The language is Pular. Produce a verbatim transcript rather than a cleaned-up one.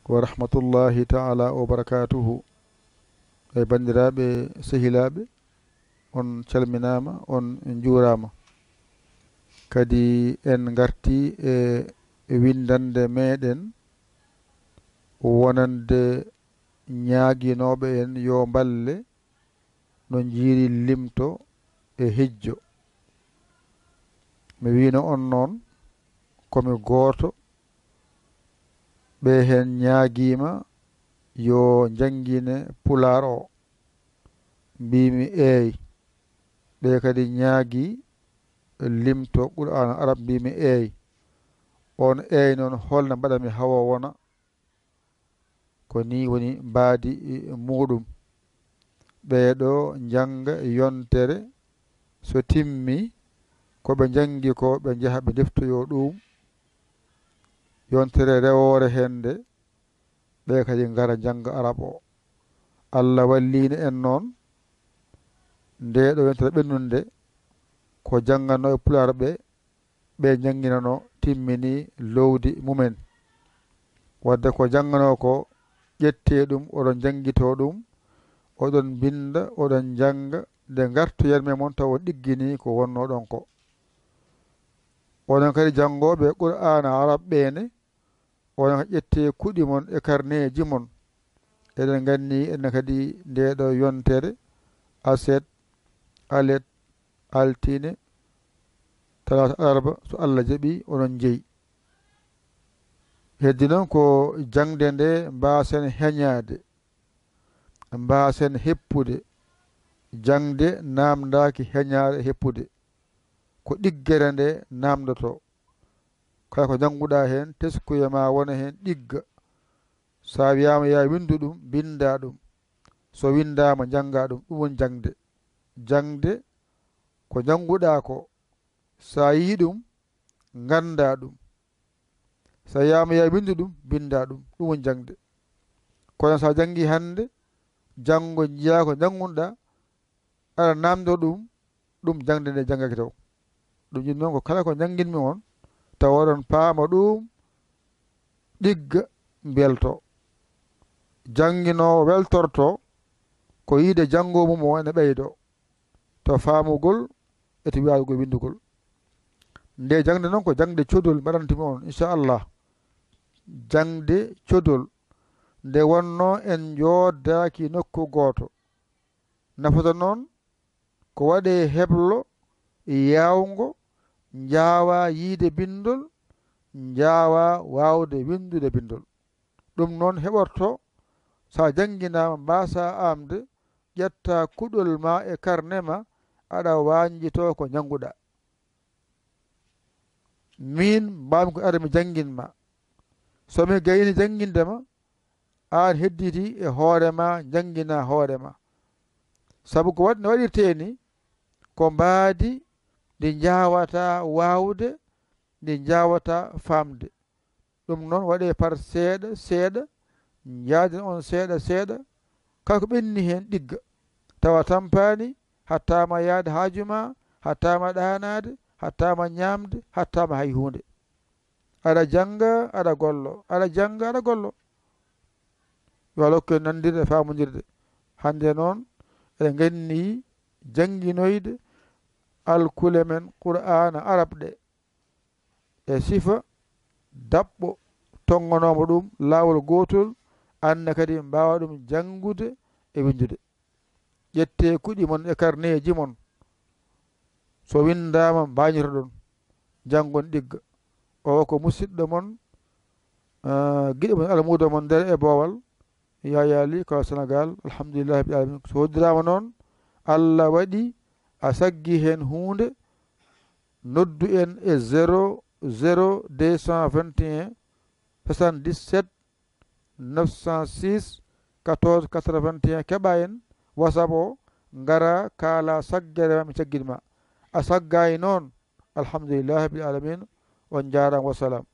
Wa rahmatullahi ta'ala wa barakatuhu. E banndiraaɓe, sehilaaɓe, on calminaama, on njuuraama. Kadi en ngartii e winndannde meeɗen wonande ñaaginooɓe en yo mballe no njiiri limto e hijjo. Mi wiino on noon ko mi gooto ɓe heen ñaagiima yo njanngine pulaar o. Mbiimi eey. Ɓe kadi ñaagii limto Qur'aana Arab, mbiimi eey. On eey noon, holno mbaɗa mi hawo wona? Ko nii woni mbaadi muuɗum. Ɓee ɗoo njannga yontere, so timmii, ko ɓe njanngi ko ɓe njaha ɓe ndeftoyoo ɗuum. Yontere rewoore heen nde, ɓee kadi ngara njannga Arab o. Alla walliino en noon, ndee ɗoo yontere ɓennunde, ko jannganooɓe Pulaar ɓe ɓe njannginanoo timmini loowdi mumen. Wadde ko jannganoo ko, ƴettee ɗum, oɗon njanngitoo ɗum, oɗon mbinnda, oɗon njannga, nde ngartoyatmi e mon taw on ɗigginii ko wonnooɗon ko. Onon kadi janngooɓe Qur'aana Arab ɓee ne, onon kadi ƴettee kuɗi mon e karneeji mon. Eɗen nganndi enen kadi ndee ɗoo yontere, aset, alet, altine, talaata, alarba, so Alla jaɓii, onon njeyi. Heddi noon ko jaŋde nde mbaasen heñaade, mbaasen heppude. Jaŋde naamndaaki heñaare e heppude. Ko ɗiggere nde naamndotoo. Kala ko jannguɗaa heen, teskuya maa wona heen ɗigga. So a wiyaama yaa winndu ɗum, mbinndaa ɗum. So winndaama, njanngaa ɗum. Ɗum woni jaŋde. Jaŋde ko jannguɗaa ko. So a yii ɗum, nganndaa ɗum. So a wiyaama yaa winndu ɗum, mbinndaa ɗum. Ɗum woni jaŋde. Kono so a janngii hannde, janngo njiyaa ko njanngunɗaa, aɗa naamndoo ɗum, ɗum jaŋde nde janngaaki taw. Ɗum woni noon ko kala ko njannginmi on, tawa oɗon paama ɗum, ɗigga, mbeltoo. Jannginoowo weltortoo ko yiide janngoowo mum o ene ɓeydoo to faamugol e to wiyaagol winndugol. Nde jaŋde noon ko jaŋde codol mbaɗantimi on, inchallah. Jaŋde codol nde wonnoo en njoodaaki nokku gooto. Nafata noon ko waɗee heblo yaawngo, njaawaa yiide binndol, njaawaa waawde winndude binndol. Ɗum noon heɓorto, so a jannginaama mbaasaa aamde, ƴettaa kuɗol maa e karne maa, aɗa waanjitoo ko njannguɗaa. Miin mbaawmi ko arde mi janngin ma. So mi gayni jannginde ma, aan hedditi e hoore maa, njannginaa hoore maa. Sabu ko waɗ-, no waɗirtee ni, ko mbaadi ndi njaawataa waawde, ndi njaawataa faamde. Ɗum noon waɗee par seeɗa seeɗa, njaaden on seeɗa seeɗa, kala ko ɓenni heen ɗigga, tawa tampaani, hattaama yaade haaju maa, hattaama ɗaanaade, hattaama ñaamde, hattaama hay huunde. Aɗa jannga, aɗa gollo, aɗa jannga, aɗa gollo. Yo Allah hokku en nanndirde e faamondirde. Hannde noon, eɗen nganni jannginoyde alkule men Qur'aana Arab ɗe e sifa daɓɓo tonngonooma ɗum laawol gootol, anne kadi mbaawa ɗum janngude e winndude. Ƴettee kuɗi mon e karneeji mon. So winndaama, mbaañotoɗon, janngon ɗigga. O ko musiɗɗo mon, ah, giɗo mon, almuudo mon nder e boowal, Yaya Ly, ka Senegal, alhamdulillahi rabbil alamin. So hoddiraama noon, Alla waɗi a saggi heen huunde, noddu en e zéro zéro deux cent vingt et un soixante-dix-sept neuf cent six quatorze quatre-vingt-un, keɓa en WhatsApp o, ngara kaala saggere ma, mi caggin ma. A saggaay noon, alhamdulillahi rabbil alamin, on njaaraama, wassalam.